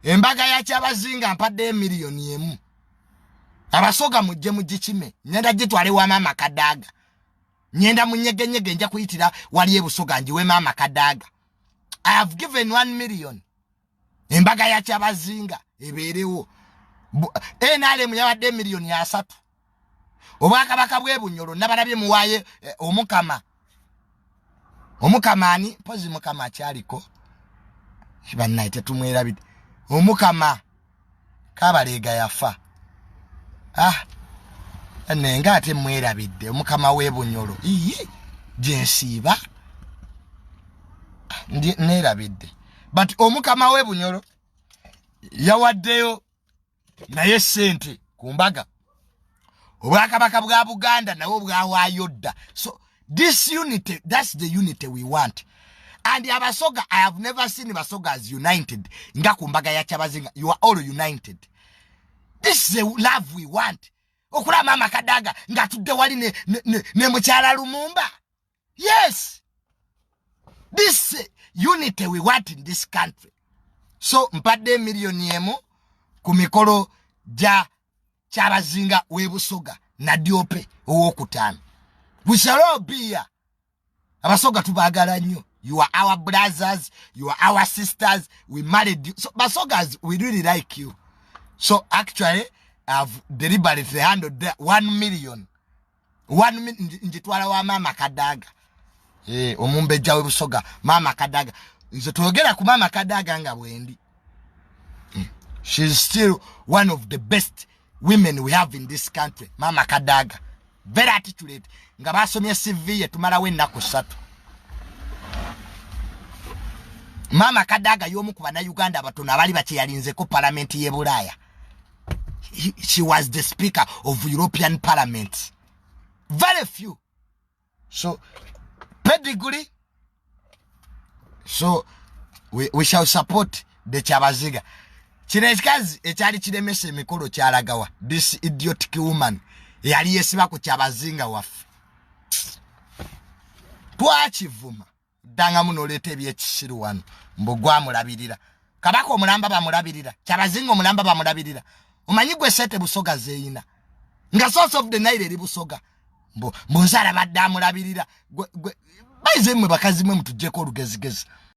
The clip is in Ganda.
Embaga ya Kyabazinga mpaddeyo 1 million. Abasoga mujje mugikime. Nyenda gitwale wa Maama Kadaaga. Nyenda munyegenyege, nja kuyitira wali ebusoga njiwe Maama Kadaaga. I have given 1 million, embaga ya Kyabazinga ebeerewo. NRM yabadde 30 million. Obwakabaka bwe Bunyolo nabalabye muwaaye omukama. Omukama ani? Mpozi mukama akyaliko? Bannaye, tetumwerabidde omukama Kabaleega yafa. Ah, nenga ate mwerabidde omukama w'ebunyolo. Iye gyensiiba neerabidde, but omukama w'ebunyolo yawaddeyo naye sente ku mbaga. Obwakabaka bwa Buganda nabwo bwawaayo dda. So this unity, that's the unity we want. And Abasoga, I have never seen Basoga as united nga ku mbaga ya Kyabazinga. You are all united. This is the love we want. Okulaba Maama Kadaga ng'atudde wali ne mukyala Lumumba. Yes, this unity we want in this country. So mpadde 1 million ku mikolo gya Kyabazinga w'ebusoga Nadiope owokutaano. We shall all be here. Abasoga tubaagala nnyo. You are our brothers, you are our sisters. We married you. So Basogas, we really like you. So actually I've deliberately handled the 1 million. Njitwala wa Maama Kadaga, omumbejja w'ebusoga Maama Kadaga. Nze twogera ku Maama Kadaga nga bwendi. She's still one of the best women we have in this country. Mama Kadaga, very articulate. Nga basomye CV ye tumalawo ennaku 3. Mama Kadaga y'omu ku Bannayuganda abatono abali bakyeyalinzeko palamenti y'e Bulaaya. She was the speaker of European Parliament. Very few. So pedigree. So we shall support the Kyabazinga. Kino ekikazi ekyali kiremesa emikolo kyalagawa? This idiotic woman eyali yesiba ku Kyabazinga waffe, twakivuma ddangamu noleeta ebyekisiru wano mbu gwamulabirira. Kabaka omulamba bamulabirira, Kyabazinga omulamba bamulabirira. Omanyi gwe sente Busoga zeeyina nga source of the Nile eri Busoga, mbu nzala badde amulabirira. Bayize mmwe bakazi mwe mutuggyeko olugezigezi.